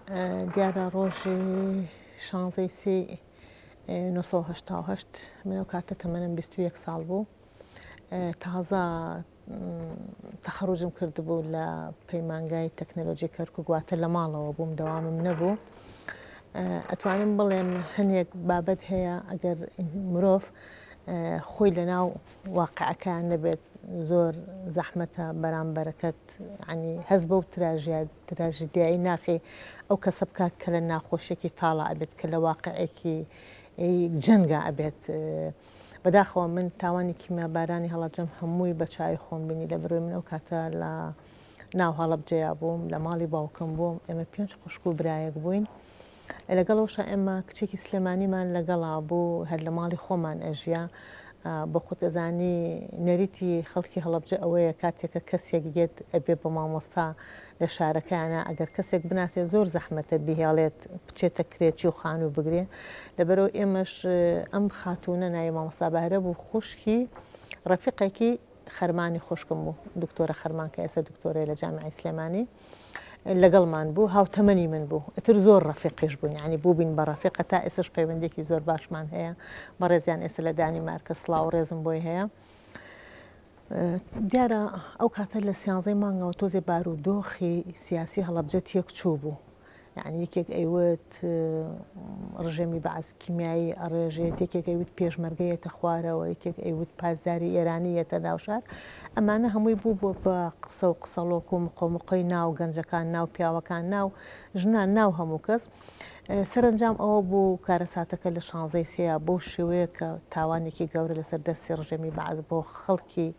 دیارە ڕۆژی شانزەی سێی 1970 من ئەو کاتە تەمەنم 21 ساڵ بوو تازە تەخەڕوجم کردبوو لە پەیمانگای تەکنەلۆجی کەرکوک واتە لە ماڵەوە بووم دەوامم نەبوو ئەتوانم بڵێم هەنێک بابەت هەیە ئەگەر مرۆڤ خۆی لە ناو واقعەکان نەبێت زۆر زەحمەتە بەرامبەرەکەت ینی هەست بەو تراژیدیایی ناخی ئەو کەسە بکات کە لە ناخۆشیێکی تاڵا ئەبێت کە لە واقعێکی جەنگا ئەبێت بەداخەوە من تاوانی کیمیابارانی هەڵەبجەم هەمووی بە چاوی خۆم بینی لەبەرئەوەی من ئەو کاتە لە ناو هەڵەبجەیا بووم لە ماڵی باوکم بووم ئێمە پێنج خوشک و برایەک بووین لەگەڵەوشا ئێمە کچێکی سلێمانیمان لەگەڵا بوو هەر لە ماڵی خۆمان ئەژیا بۆ خۆت ئەزانی نەریتی خەڵکی هەڵەبجە ئەوەیە کاتێکە کەسێک یەت ئەبێ بە مامۆستا لە شارەکەیانا ئەگەر کەسێک بناسێت زۆر زەحمەتە بیهێڵێت بچێتە کرێچی و خانوو بگرێ لەبەرئەوە ئێمەش ئەم خاتوونە ناوی مامۆستا بەهرە بوو خوشکی ڕەفیقێکی خەرمانی خوشکم بوو دکتۆرە خەرمان کە ئێستا دکتۆرەیە لە جامیعەی سلێمانی لەگەڵمان بوو هاوتەمەنی من بوو ئیتر زۆر ڕەفیقیش بووین یعنی بووبین بە ڕەفیقە تا ئێستاش پەیوەندێکی زۆر باشمان هەیە بەڕێزیان ئێستا لە دانیمارکە سڵاو و ڕێزم بۆی هەیە دیارە ئەو کاتە لە سیانزەی مانگەوە تۆزێ بارودۆخی سیاسی هەڵەبجە تێک چوو بوو یعنی یەکێک ئەیوت ڕژێمی بەعس کیمیایی ئەڕێژێت یەکێک ئەیوت پێشمەرگە یەتە خوارەوە یەکێک ئەیوت پاسداری ئێرانی یەتە ناوشار ئەمانە هەمووی بوو بۆ بە قسە و قسەڵۆک و مقۆمقۆی ناو گەنجەکان ناو پیاوەکان ناو ژنان ناو هەموو کەس سەرەنجام ئەوە بوو کارەساتەکە لە شانزەی سێیا بەو شێوەیە کە تاوانێکی گەورە لەسەر دەستی ڕژێمی بەعس بۆ خەڵکی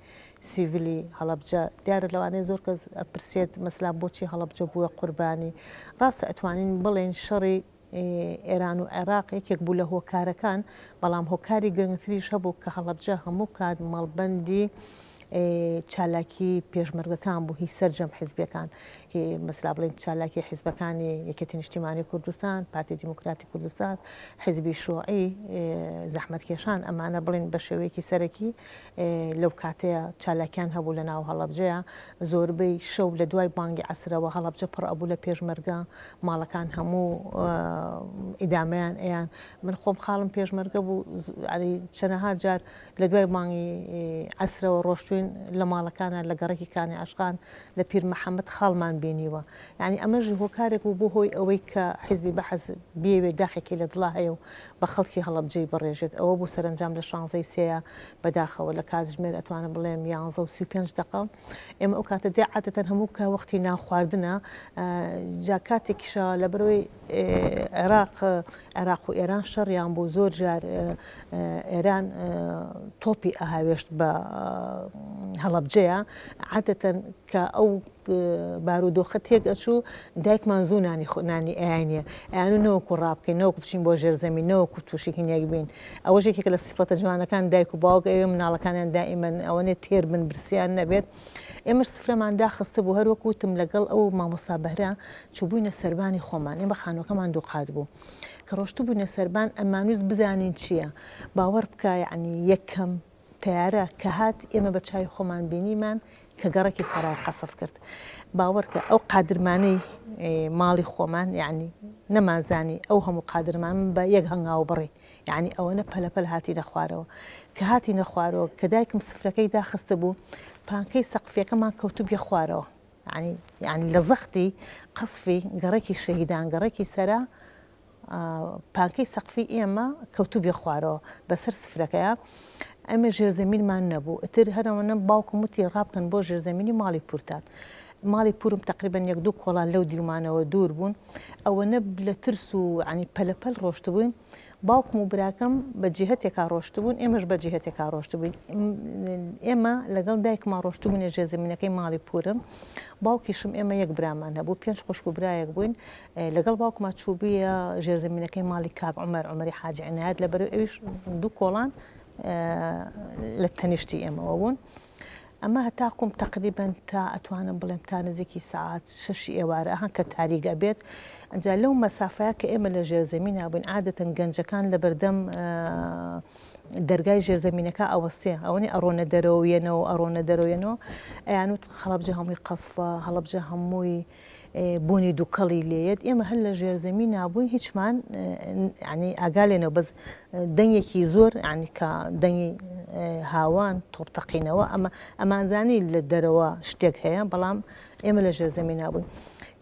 سیڤیلی هەڵەبجە، دیارە لەوانەیە زۆر کەس ئەپرسێت مەسلا بۆچی هەڵەبجە بووە قوربانی؟ ڕاستە ئەتوانین بڵێین شەڕی ئێران و عێراق یەکێک بوو لە هۆکارەکان، بەڵام هۆکاری گرنگتریش هەبوو کە هەڵەبجە هەموو کات مەڵبەندی چالاکی پێشمەرگەکان بوو هی سەرجەم حیزبەکان هی مەسلا بڵێین چالاکی حیزبەکانی یەکێتی نیشتیمانی کوردستان، پارتی دیموکراتی کوردستان، حیزبی شوعی، زەحمەتکێشان ئەمانە بڵێین بە شێوەیەکی سەرەکی لەو کاتەیە چالاکیان هەبوو لە ناو هەڵەبجەیە زۆربەی شەو لە دوای بانگی عەسرەوە هەڵەبجە پڕ ئەبوو لە پێشمەرگە ماڵەکان هەموو ئیدامەیان ئەیان من خۆم خاڵم پێشمەرگە بوو چەنەها جار لە دوای مانگی عەسرەوە ڕۆشتوین لە ماڵەکانە لە گەڕەکی کانی عەشقان لە پیر محەممەد خاڵمان بینیوە یعنی ئەمەش هۆکارێک بوو بۆ هۆی ئەوەی کە حیزبی بەعس بیەوێت داخێکی لە دڵا هەیە و بە خەڵکی هەڵەبجەی بڕێژێت ئەوە بوو سەرەنجام لە شانزەی سێیە بەداخەوە لە کاتژمێر ئەتوانم بڵێم یانزە و 35 دەقە ئێمە ئەو کاتە دێ عادەتەن هەموو کە وەختی نان خواردنە جا کاتێکیشە لەبەرەوەی عێراق عێراق و ئێران شەڕیان بوو زۆر جار ئێران تۆپی ئەهاوێشت بە هەڵەبجەیە عادەتەن کە ئەو بارودۆخە تێک ئەچوو دایکمان زوو نانی خۆ نانی ئەیانە ئەیان و نەوەکو ڕابکەین نەوەکو بچین بۆ ژێر زەمین نەوەکو تووشی هینێک بین ئەوەش یەکێکە لە سیفەتە جوانەکان دایک و باوک ئەوێ مناڵەکانیان دائیمەن ئەوەنێ تێر بن برسیان نەبێت ئێمەش سفرەمان داخستبوو هەر وەک وتم لەگەڵ ئەو مامۆستا بەهرە چووبووینە سەربانی خۆمان ئێمە خانووەکەمان دووقات بوو کە ڕۆشتبووینە سەربان ئەمانویست بزانین چییە باوەڕ بکە یعنی یەکەم تەیارە کە هات ئێمە بە چاوی خۆمان بینیمان کە گەڕەکی سەرای قەسف کرد باوەڕکە ئەو قادرمانەی ماڵی خۆمان یعنی نەمانزانی ئەو هەموو قادرمان بە یەک هەنگاو بڕی یەعنی ئەوەنە پەلەپەل هاتینە خوارەوە. کە هاتینە خوارەوە کە دایکم سفرەکەی داخستبوو، پانکەی سەقفیەکەمان کەوتبیە خوارەوە. یەعنی یەعنی لە زەختی قەسفی گەڕەکی شەهیدان، گەڕەکی سەرا، پانکەی سەقفی ئێمە کەوتبیە خوارەوە بەسەر سفرەکەیا. ئێمە ژێرزەمینمان نەبوو. ئیتر هەر ئەوەنە باوکم وتی ڕابکەن بۆ ژێرزەمینی ماڵی پوورتان. ماڵی پوورم تەقریبەن یەک دوو کۆڵان لەو دیومانەوە دوور بوون. ئەوەنە لە ترس و یەعنی پەلەپەل ڕۆشتبووین. باوکم و براکەم بە جیهەتێکا ڕۆشتبوون، ئێمەش بە جیهەتێکا ڕۆشتبووین. ئێمە لەگەڵ دایکما ڕۆشتبووینە ژێرزەمینەکەی ماڵی پوورم. باوکیشم ئێمە یەک برامان هەبوو، پێنج خوشک و برایەک بووین. لەگەڵ باوکما چووبوویە ژێرزەمینەکەی ماڵی کاک عومەر، عومەری حاجی عینایەت، لەبەرئەوەی ئەویش دوو کۆڵان لە تەنیشتی ئێمەوە بوون. ئەمە هەتاکوم تەقریبەن تا ئەتوانم بڵێم تا نزیکی سەعات شەشی ئێوارە ئەها کە تاریک ئەبێت ئەنجا لەو مەسافەیە کە ئێمە لە ژێرزەمینا بووین عادەتەن گەنجەکان لە بەردەم دەرگای ژێرزەمینەکە ئەوەستێ ئەوەنی ئەڕۆنە دەرەوە یەنەوە ئەڕۆنە دەرەوە یەنەوە ئەیانوت هەڵەبجە هەمووی قەسفە هەڵەبجە هەمووی. بۆنی دووکەڵی لێیەت، ئێمە هەر لە ژێرزەمینا بووین هیچمان یانی ئاگا لێ نەبوو، بەس دەنگێکی زۆر یانی کە دەنگی هاوان تۆپ تەقینەوە ئەمە ئەمانزانی لە دەرەوە شتێک هەیە بەڵام ئێمە لە ژێرزەمینا بووین.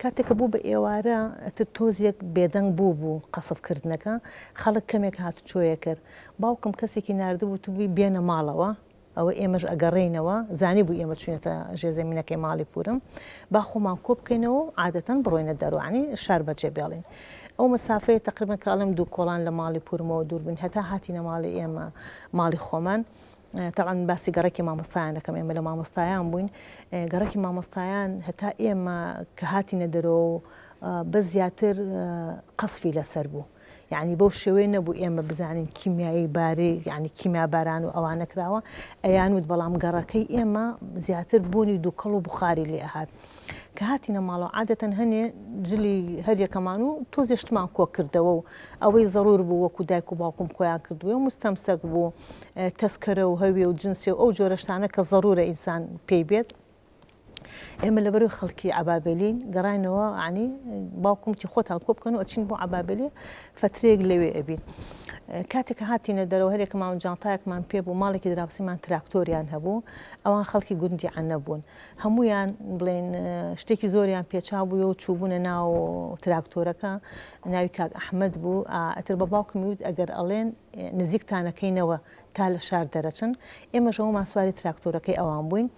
کاتێک کە بوو بە ئێوارە ئەتر تۆزێک بێدەنگ بوو بوو قەسفکردنەکە، خەڵک کەمێک هاتوچۆیە کرد. باوکم کەسێکی ناردبوو وتبووی بێنە ماڵەوە، ئەوە ئێمەش ئەگەڕێینەوە، زانیبووی ئێمە چووینەتە ژێرزەمینەکەی ماڵی پوورم، با خۆمان کۆ بکەینەوە و عادەتەن بڕۆینە دەرەوە، یانی شار بەجێ بێڵین. ئەو مەسافەیە تەقریبەن کە ئەڵێم دوو کۆڵان لە ماڵی پوورمەوە دوور بووین، هەتا هاتینە ماڵی ئێمە، ماڵی خۆمان، تەبعەن باسی گەڕەکی مامۆستایان دەکەم، ئێمە لە مامۆستایان بووین، گەڕەکی مامۆستایان هەتا ئێمە کە هاتینە دەرەوە و بەس زیاتر قەسفی لەسەر بوو. یەعنی بەو شێوەیە نەبوو ئێمە بزانین کیمیایی باری یەعنی کیمیا باران و ئەوانە کراوە ئەیانوت بەڵام گەڕەکەی ئێمە زیاتر بۆنی دووکەڵ و بوخاری لێ ئەهات کە هاتینە ماڵەوە عادەتەن هەنێ جلی هەر یەکەمان و تۆزێ شتمان کۆ کردەوە و ئەوەی زەرور بوو وەکو دایک و باوکم کۆیان کردبووە مستەمسەک بوو تەسکەرە و هەوێ و جنسێ و ئەو جۆرە شتانە کە زەرورە ئینسان پێی بێت ئێمە لەبەرەوەی خەڵکی عەبابێلین گەڕاینەوە عنی باوکم وتی خۆتان کۆ بکەن و ئەچین بۆ عەبابێلی فەترەیەک لەوێ ئەبین کاتێک کە هاتینە دەرەوە هەرێکمان جانتایەکمان پێ بوو ماڵێکی دراوسیمان تراکتۆریان هەبوو ئەوان خەڵکی گوندی عەنە بوون هەمویان بڵێن شتێکی زۆریان پێچا بووە و چووبوونە ناو تراکتۆرەکە ناوی کاک ئەحمەد بوو ئەتر بە باوکم وت ئەگەر ئەڵێن نزیکتانەکەینەوە تا لە شار دەرەچن ئێمەش ئەومان سواری تراکتۆرەکەی ئەوان بووین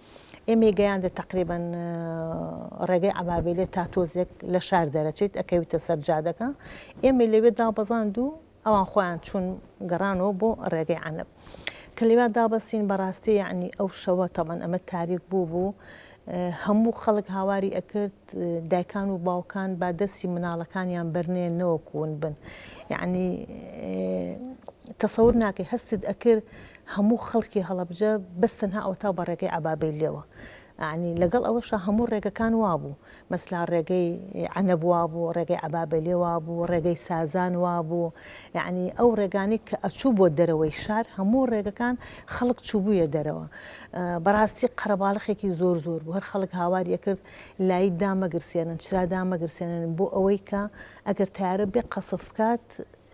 ئێمەی گەیاندە تەقریبەن ڕێگەی عەبابێلێ تا تۆزێک لە شار دەرەچیت ئەکەویتە سەر جادەکە ئێمەی لەوێ دابەزاند و ئەوان خۆیان چوون گەڕانەوە بۆ ڕێگەی عەنەب کە لەوێ دابەسین بەڕاستی یعنی ئەو شەوە تەبەن ئەمە تاریک بوو بوو هەموو خەڵک هاواری ئەکرد دایکان و باوکان با دەستی مناڵەکانیان بەرنێن نەوەکو ون بن یعنی تەسەور ناکەی هەستت ئەکرد هەموو خەڵکی هەڵەبجە بەس تەنها ئەوەتا بە ڕێگەی عەبابەیلەوە یەعنی لەگەڵ ئەوەشا هەموو ڕێگەکان وابوو مەسلا ڕێگەی عەنەب وابوو ڕێگەی عەبابەیلێ وابوو ڕێگەی سازان وابوو یەعنی ئەو ڕێگانەی کە ئەچوو بۆ دەرەوەی شار هەموو ڕێگەکان خەڵک چووبوویە دەرەوە بەڕاستی قەرەباڵخێکی زۆر زۆر بوو هەر خەڵک هاواری ئەکرد لایت دامەگرسێنن چرا دامەگرسێنن بۆ ئەوەی کە ئەگەر تارە بێ قەسف بکات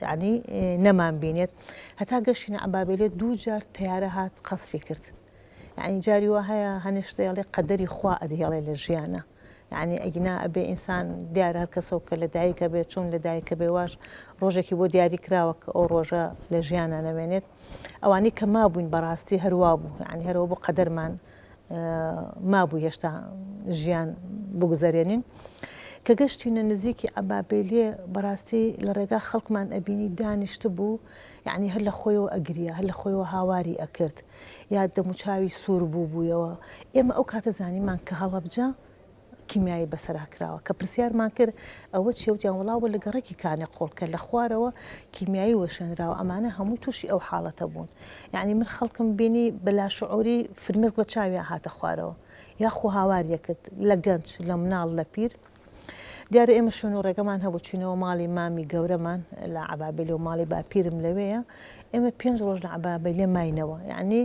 یانی نەمان بینێت هەتا گەشتینە عەبابێلێ دوو جار تەیارە هات قەسفی کرد یعنی جاری وا هەیە هەنێ شتێ ئەڵێ قەدەری خوا ئەدهێڵێ لە ژیانە یعنی ئەگینا ئەبێ ئینسان دیارە هەر کەسەو کە لە دایکە بێ چۆن لە دایکە بێ واش ڕۆژێکی بۆ دیاری کراوە کە ئەو ڕۆژە لە ژیانە نەمێنێت ئەوانەی کە مابووین بەڕاستی هەروا بوو یعنی هەرەوە بۆ قەدەرمان مابوو هێشتا ژیان بگوزەرێنین. کە گەشتینە نزیکی عەبابێلیێ بەڕاستی لە ڕێگا خەڵکمان ئەبینی دانیشتبوو یەعنی هەر لە خۆیەوە ئەگریا هەر لە خۆیەوە هاواری ئەکرد یا دەموچاوی سوور بووبوویەوە ئێمە ئەو کاتە زانیمان کە هەڵەبجە کیمیایی بەسەرا کراوە کە پرسیارمان کرد ئەوە چیە وتیان وەڵا وە لە گەڕەکی کانێ قۆڵ کە لە خوارەوە کیمیایی وەشێنراوە ئەمانە هەمووی تووشی ئەو حاڵەتە بوون یعنی من خەڵکم بینی بە لاشعوری فرمێسک بە چاویان هاتە خوارەوە یاخۆ هاواریە کرد لە گەنج لە مناڵ لە پیر دیارە ئێمە شوێن و ڕێگەمان هەبوو چوینەوە ماڵی مامی گەورەمان لە عەبابێلێ و ماڵی باپیرم لەوێیە ئێمە پێنج ڕۆژ لە عەبابێلێ ماینەوە یعنی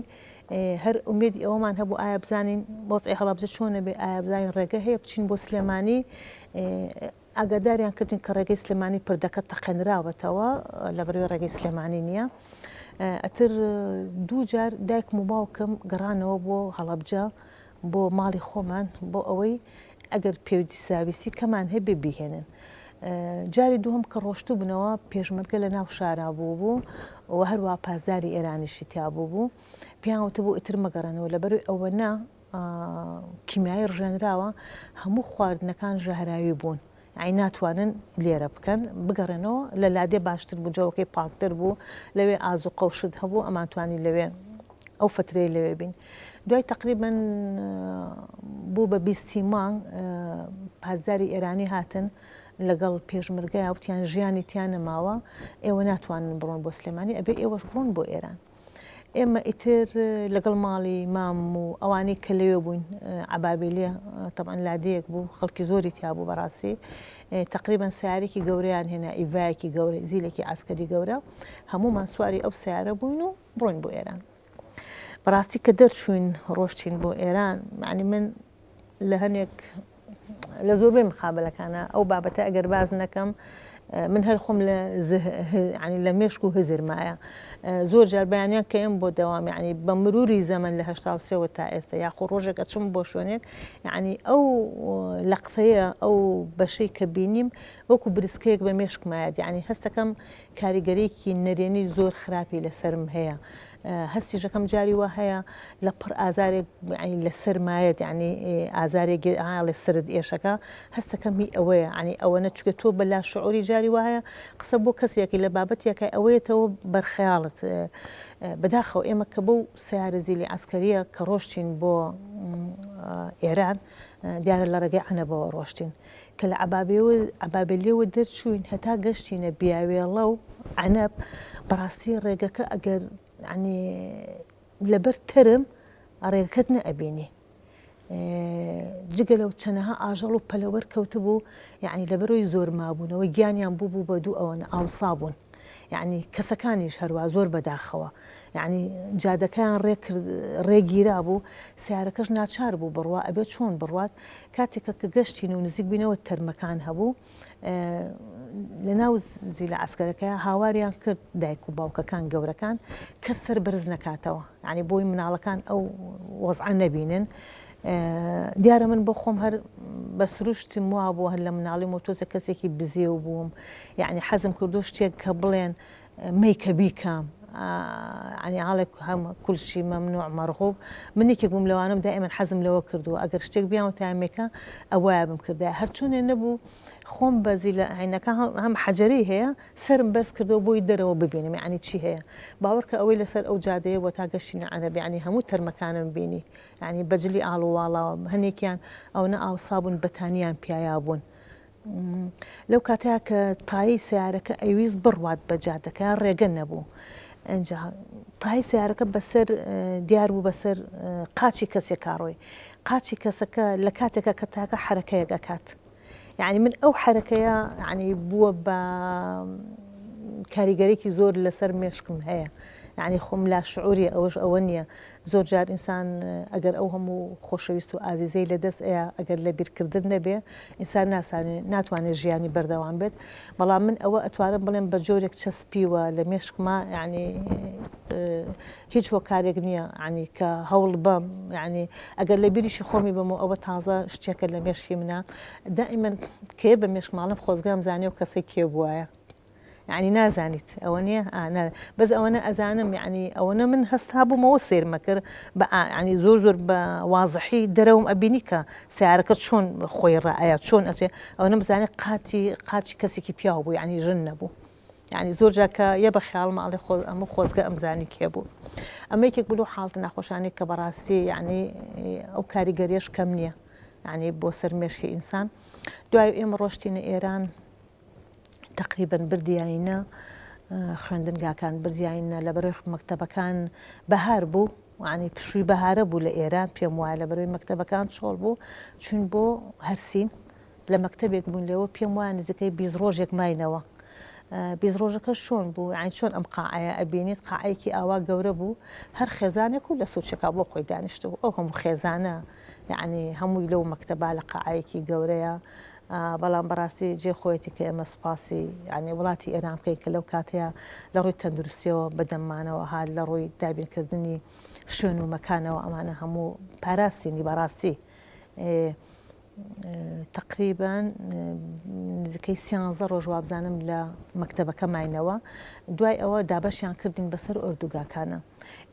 هەر ئومێدی ئەوەمان هەبوو ئایا بزانین وەزعی هەڵەبجە چۆنە بێ ئایا بزانین ڕێگە هەیە بچین بۆ سلێمانی ئاگاداریان کردین کە ڕێگەی سلێمانی پردەکە تەقێنراوەتەوە لە بەروی ڕێگەی سلێمانی نییە ئەتر دوو جار دایکم و باوکم گەڕانەوە بۆ هەڵەبجە بۆ ماڵی خۆمان بۆ ئەوەی ئەگەر پێویستاویستی کەمان هەبێ بیهێنن. جاری دووهەم کە ڕۆشتووبنەوە پێشمەرگە لە ناو شارا بوو بوو و هەروە پاسداری ئێرانیشی تیا بوو بوو پێیان وتبوو ئیتر مەگەڕێنەوە لەبەروی ئەوە نا کیمیایی ڕژێنراوە هەموو خواردنەکان ژەهراوی بوون یەعنی ناتوانن لێرە بکەن بگەڕێنەوە لە لادێ باشتر بوو جەوەکەی پاکتر بوو لەوێ ئازوقە و شت هەبوو ئەمانتوانی لەوێ ئەو فترەی لەوێ بین دوای تقریبن بوو بە بیستی مانگ پاسداری ئێرانی هاتن لەگەڵ پێشمرگەیا وتیان ژیانی تیا نەماوە ئێوە ناتوانن بڕۆن بۆ سلێمانی ئەبێ ئێوەش بڕۆن بۆ ئێران ئێمە ئیتر لەگەڵ ماڵی مام و ئەوانەی کە لەوێ بووین عەبابیلێ تەبعەن لادێیەک بوو خەڵکی زۆری تیا بوو بەڕاستی تەقریبەن سەیارێکی گەورەیان هێنا ئیڤایەکی گەورە زیلێکی عەسکەری گەورە هەموومان سواری ئەو سەیارە بووین و بڕۆین بۆ ئێران بەڕاستی کە دەرچووین ڕۆشتین بۆ ئێران معنی من لە هەنێک. لە زۆربەی مقابەلەکانا ئەو بابەتە ئەگەر باس نەکەم من هەر خۆم لە یعنی لە مێشک و هزرمایە زۆر جار بەیانیان کە ئێم بۆ دەوام یعنی بە مروری زەمەن لە 83ەوە تا ئێستا یاخۆ ڕۆژێک ئەچم بۆ شوێنێک یعنی ئەو لەقتەیە ئەو بەشەی کە بینیم وەکو بریسکەیەک بە مێشکمایەت یعنی هەستەکەم کاریگەریەکی نەرێنی زۆر خراپی لەسەرم هەیە هەستیشەکەم جاری وا هەیە لە پڕ ئازارێک یعنی لە سەرمایەت یعنی ئازارێک ئاڵێ سەرت ئێشەکە هەستەکەم هی ئەوەیە یعنی ئەوەنە چونکە تۆ بە لا شعوری جاری وا هەیە قسە بۆ کەسێکی لە بابەتێکای ئەوەیەتەوە بەرخەیاڵت بەداخەوە ئێمە کە بەو سەیارە زیلی عەسکەریە کە ڕۆشتین بۆ ئێران دیارە لە ڕێگەی عەنەبەوە ڕۆشتین کە لە عەبابێلیەوە دەرچووین هەتا گەشتینە بیاوێڵە و عەنەب، بەڕاستی ڕێگەکە ئەگەر یانی لەبەر تەرم ڕێگەکەت نەئەبینی. جگە لەو چەنەها ئاژەڵ و پەلەوەر کەوتبوو، یانی لەبەرەوەی زۆر مابوونەوە گیانیان بووبوو بە دوو ئەوەنە ئاوسا بوون. یانی کەسەکانیش هەروا زۆر بەداخەوە. یانی جادەکەیان ڕێ کرد ڕێ گیرابوو، سەیارەکەش ناچار بوو بڕوا، ئەبێ چۆن بڕوات؟ کاتێک کە گەشتین و نزیک بووینەوە تەرمەکان هەبوو لە ناو زیلە عەسکەرەکە هاواریان کرد دایک و باوکەکان گەورەکان کەس سەر بەرز نەکاتەوە یعنی بۆی مناڵەکان ئەو وەزعە نەبینن دیارە من بۆ خۆم هەر بە سروشتم وا بوو هەر لە مناڵی مۆتۆزە کەسێکی بزێو بووم یعنی حەزم کردو شتێک کە بڵێن مەیکە بیکە یانی ئاڵێک هەم کولشی مەمنوع مەرغوب من یەکێک بووم لەوانم دائیمەن حەزم لەوە کردووە ئەگەر شتێک بیان وتایە مێکە ئەوایە بمکردایە هەرچۆنێ نەبوو خۆم بەزی لە عینەکە هەم حەجەرەی هەیە سەرم بەرز کردەوە بۆی دەرەوە ببینم یعنی چی هەیە باوەڕکە ئەوەی لەسەر ئەو جادەیە بۆ تا گەشتینە عەرەب یعنی هەموو تەرمەکانم بینی یعنی بەجلی ئاڵ و واڵاوە هەنێکیان ئەوەنە ئاوسا بوون بەتانیان پیایا بوون لەو کاتەیا کە تایەی سەیارەکە ئەیویست بڕوات بە جادەکە ڕێگە نەبوو ئینجا تای سەیارەکە بەسەر دیار بوو بەسەر قاچی کەسێکا ڕۆی قاچی کەسەکە لە کاتێکا کە تاکە حرەکەیەک ئەکات یعنی من ئەو حرەکەیە یعنی بووە بە کاریگەرێکی زۆر لەسەر مێشکم هەیە یعنی خۆم لا شعوریە ئەوەش ئەوە نییە زۆر جار ئینسان ئەگەر ئەو هەموو خۆشەویست و ئازیزەی لە دەست ئەیا ئەگەر لە بیرکردن نەبێ ئینسان ناسانێ ناتوانێ ژیانی بەردەوام بێت بەڵام من ئەوە ئەتوانم بڵێم بە جۆرێک چەسپیوە لە مێشکما یعنی هیچ هۆکارێک نییە عنی کە هەوڵ بەم یعنی ئەگەر لە بیریشی خۆمی بم و ئەوە تازە شتێکە لە مێشکی منە دائیمەن کێ بە مێشکماڵم خۆزگام زانێ و کەسێک کێ بوایە یەعنی نازانیت ئەوە نیە ئا نا بەس ئەوەنە ئەزانم یەعنی ئەوەنە من هەستابوومەوە سەیرمە کرد بە ئا یەعنی زۆر زۆر بە وازحی دەرەوم ئەبینی کە سەیارەکە چۆن خۆی ڕائەیا چۆن ئەچێ ئەوەنەم زانی قاچی قاچی کەسێکی پیاو بوو یەعنی ژن نەبوو یەعنی زۆر جار کە یە بە خەیاڵمە ئەڵێ خۆ ئەمە خۆزگە ئەمزانی کێ بوو ئەمە یەکێک بوو لەو حاڵەتە ناخۆشانەی کە بەڕاستی یەعنی ئەو کاریگەریەش کەم نییە یەعنی بۆ سەر مێشکی ئینسان دوای ئێمە ڕۆشتینە ئێران تەقریبەن بردیاینە خوێندنگاکان بردیاینە لەبەرەوەی مەکتەبەکان بەهار بوو وانی پشووی بەهارە بوو لە ئێران پێم وایە لەبەرەوەی مەکتەبەکان چۆڵ بوو چوین بۆ هەرسین لە مەکتەبێک بوون لێوە پێم وایە نزیکەی 20 ڕۆژێک ماینەوە 20 ڕۆژەکە چۆن بوو یانی چۆن ئەم قاعەیە ئەبینیت قاعەیەکی ئاوا گەورە بوو هەر خێزانێک و لە سوچەکە بۆ خۆی دانیشتبوو ئەو هەموو خێزانە یعنی هەمووی لەو مەکتەبا لە قاعەیەکی گەورەیە بەڵام بەڕاستی جێ خۆیەتی کە ئێمە سوپاسی یانی وڵاتی ئێران بکەین کە لەو کاتەیە لە ڕووی تەندروستیەوە بەدەممانەوە هات لە ڕووی دابینکردنی شوێن و مەکانەوە ئەمانە هەموو پاراستینی بەڕاستی تقریبا نزیکەی سیانزە ڕۆژ وابزانم لە مەکتەبەکە ماینەوە دوای ئەوە دابەشیان کردین بەسەر ئۆردوگاکانە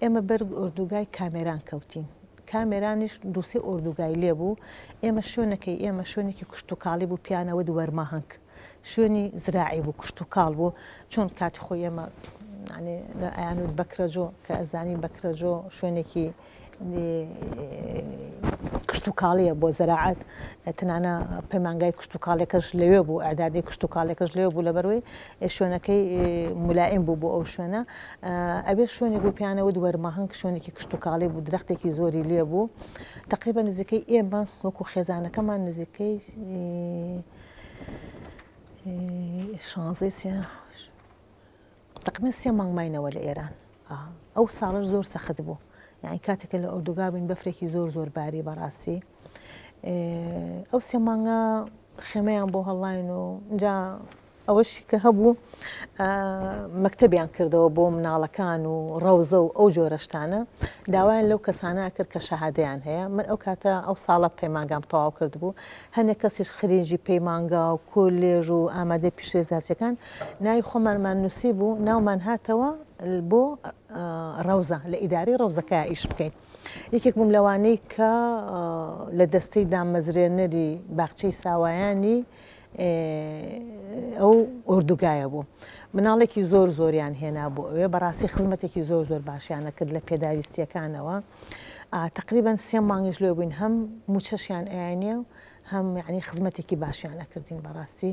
ئێمە بەر ئۆردوگای کامێران کەوتین کامێرانیش دوو سێ ئۆردوگای لێ بوو، ئێمە شوێنەکەی ئێمە شوێنێکی کشتوکاڵی بوو پیانەوت وەرماهەنگ شوێنی زراعی بوو کشتوکاڵ بوو چۆن کاتی خۆی ئێمە یانی ئەیانوت بەکرەجۆ کە ئەزانین بەکرەجۆ شوێنێکی کشتوکاڵیە بۆ زەراعەت تەنانە پەیمانگای کشتوکاڵەکەش لەوێ بوو ئەعدادی کشتوکاڵەکەش لەوێ بوو لەبەروەی شوێنەکەی ملائم بوو بۆ ئەو شوێنە ئەوێ شوێنێک بوو پێیان ئەوت وەرماهەنگ شوێنێکی کشتوکاڵی بوو درەختێکی زۆری لێ بوو تقریبا نزیکەی ئێمە وەکو خێزانەکەمان نزیکەی شانزەی سێ تقریبا سێ مانگ ماینەوە لە ئێران ئەو ساڵەش زۆر سەخت بوو یعنی کاتێکە لە ئۆردوگا بووین بەفرێکی زۆر زۆر باری بەڕاستی. ئەو سێ مانگە خێمەیان بۆ هەڵاین و جا ئەوەشی کە هەبوو مەکتەبیان کردەوە بۆ مناڵەکان و ڕەوزە و ئەو جۆرە شتانە داوایان لەو کەسانە کرد کە شەهادەیان هەیە من ئەو کاتە ئەو ساڵە پەیمانگام تەواو کردبوو هەندێک کەسیش خرینجی پەیمانگا و کۆلێژ و ئامادەی پیشەسازیەکان ناوی خۆمانمان نووسی بوو ناومان هاتەوە بۆ ڕەوزە لە ئیدارەی ڕەوزەکە ئیش بکەین یەکێک بووم لەوانەی کە لە دەستەی دامەزرێنەری باخچەی ساوایانی ئەو ئۆردوگایە بوو. مناڵێکی زۆر زۆریان هێنا بۆ ئەوێ، بەڕاستی خزمەتێکی زۆر زۆر باشیان ئەکرد لە پێداویستیەکانەوە. تەقریبەن سێ مانگیش لێ بووین هەم موچەشیان ئەیانێ و هەم یعنی خزمەتێکی باشیان ئەکردین بەڕاستی.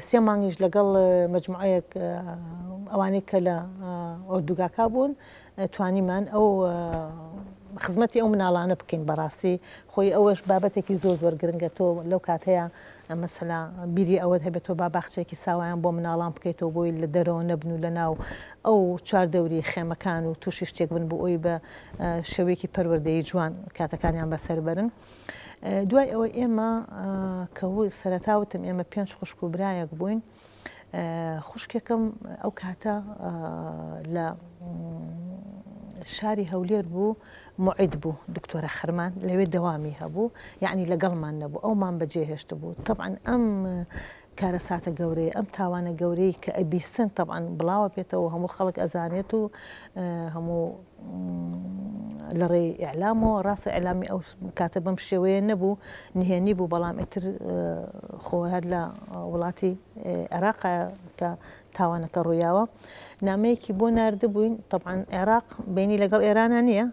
سێ مانگیش لەگەڵ مەجموعەیەک ئەوانەی کە لە ئۆردوگاکە بوون توانیمان ئەو خزمەتی ئەو مناڵانە بکەین بەڕاستی خۆی ئەوەش بابەتێکی زۆر زۆر گرنگە تۆ لەو کاتەیە مەسەلا بیری ئەوەت هەبێت تۆ با باخچەیەکی ساوایان بۆ مناڵان بکەیتەوە بۆی لە دەرەوە نەبن و لە ناو ئەو چواردەوری خێمەکان و تووشی شتێک بن بۆ ئەوی بە شێوەیەکی پەروەردەیی جوان کاتەکانیان بەسەر بەرن. دوای ئەوە ئێمە کە سەرەتا وتم ئێمە پێنج خوشک و برایەک بووین خوشکێکم ئەو کاتە لە شاری هەولێر بوو معید بوو دکتۆرە خەرمان لەوێ دەوامی هەبوو یعنی لەگەڵمان نەبوو ئەومان بەجێ هێشت بوو طبعا ئەم کارەساتە گەورەیە ئەم تاوانە گەورەی کە ئەبیستن طبعا بڵاوە پێتەوە هەموو خەڵک ئەزانێت و هەموو لە ڕێی ئیعلامەوە، ڕاستە ئیعلامی ئەو کاتە بەم شێوەیە نەبوو، نهێنی بوو، بەڵام ئیتر خۆ هەر لە وڵاتی عێراق کە تاوانەکە ڕوویاوە نامەیەکی بۆ ناردبووین، تەبعەن عێراق بینی لەگەڵ ئێرانە نییە،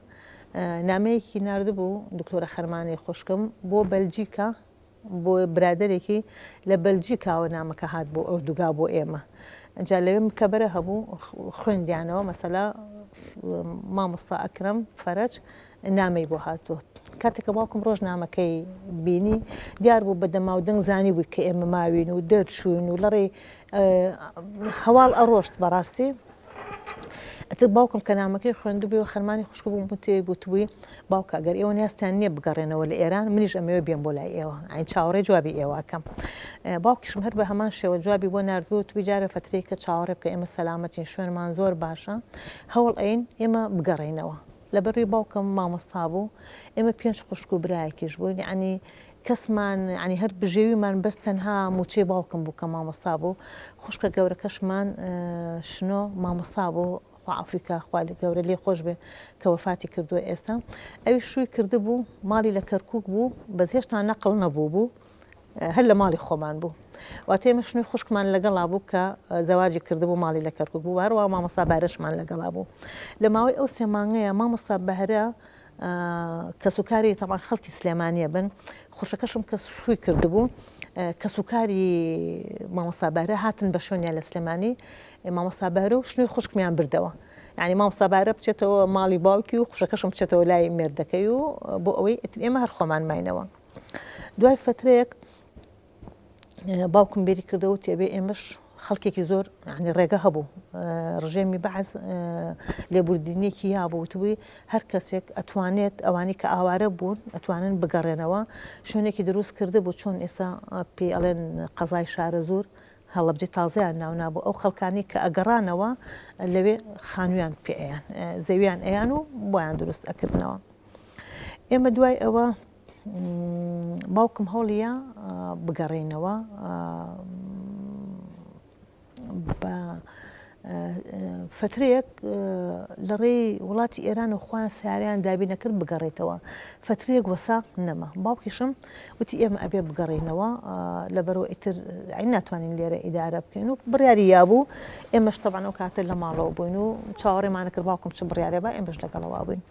نامەیەکی ناردبوو دکتۆرە خەرمانی خوشکم بۆ بەلجیکا بۆ برادەرێکی لە بەلجیکاوە نامەکە هات بۆ ئۆردوگا بۆ ئێمە جا لەوێ مکەبەرە هەبوو خوێندیانەوە مەسەلا مامۆستا ئەکرەم فەرەج نامەی بۆ هاتووە کاتێک کە باوکم ڕۆژ نامەکەی بینی دیار بوو بە دەماو دەنگ زانی بووی کە ئێمە ماوین و دەرچوین و لەڕێی هەواڵ ئەڕۆشت بەڕاستی ئەتر باوکم کە نامەکەی خوێندبوویەوە خەرمانی خوشک بووم وتی وتبووی باوکە ئەگەر ئێوە نیازتان نییە بگەڕێنەوە لە ئێران منیش ئەمەوێ بێم بۆ لای ئێوە ئاین چاوەڕێ جوابی ئێوە ئەکەم باوکیشم هەر بە هەمان شێوە جوابی بۆ ناردبوو وتبووی جارێ فەترەیەک کە چاوەڕێ بکە ئێمە سەلامەتین شوێنمان زۆر باشە هەوڵ ئەین ئێمە بگەڕێینەوە لەبەروی باوکم مامۆستا بوو ئێمە پێنج خوشک و برایەکیش بووین یعنی کەسمان یعنی هەر بژێویمان بەس تەنها موچەی باوکم بوو کە مامۆستا بوو خوشکە گەورەکەشمان شنۆ مامۆستا بوو خوا عەفوی کا خوا گەورە لێ خۆش بێ کە وەفاتی کردووە ئێستا ئەویش شووی کردبوو ماڵی لە کەرکوک بوو بەس هێشتا نەقڵ نەبوو بوو هەر لە ماڵی خۆمان بوو واتە ئێمە شنوی خوشکمان لەگەڵا بوو کە زەواجی کردبوو ماڵی لە کەرکوک بوو هەروە مامۆستا بارەشمان لەگەڵا بوو لە ماوەی ئەو سێ مانگەیە مامۆستا بەهرە کەسوکاری تەبعەن خەڵکی سلێمانیە بن خوشەکەشم کە شووی کردبوو کەسوکاری مامۆستا بەهرە هاتن بە شوێنیان لە سلێمانی مامۆستا بەهرە و شنوی خوشکمیان بردەوە یعنی مامۆستا بەهرە بچێتەوە ماڵی باوکی و خوشەکەشم بچێتەوە لای مێردەکەی و بۆ ئەوەی ئیتر ئێمە هەر خۆمان ماینەوە دوای فترەیەک باوکم بیری کردەوە وتی ئەبێ ئێمەش خەڵکێکی زۆر یعنی ڕێگە هەبوو ڕژێمی بەعس لێبوردینێکی یابوو وتبووی هەر کەسێک ئەتوانێت ئەوانی کە ئاوارە بوون ئەتوانن بگەڕێنەوە شوێنێکی دروست کردبوو چۆن ئێستا پێی ئەڵێن قەزای شارەزوور هەڵەبجەی تازەیان ناونابوو ئەو خەڵکانی کە ئەگەڕانەوە لەوێ خانوویان پێ ئەیان زەویان ئەیان و بۆیان دروست ئەکردنەوە ئێمە دوای ئەوە باوکم هەوڵیە بگەڕێینەوە بە فترەیەک لە ڕێی وڵاتی ئێران و خۆیان سیاریان دابی نەکرد بگەڕێتەوە فترەیەک وەسا نەما باوکیشم وتی ئێمە ئەبێ بگەڕێینەوە لەبەرەوە ئیتر ئەی ناتوانین لێرە ئیدارە بکەین و بڕیاری یابوو ئێمەش تەبعەن ئەو کاتە لە ماڵەوە بووین و چاوەڕێمانە کرد باوکم چ بڕیارێ با ئێمەش لەگەڵەوە بووین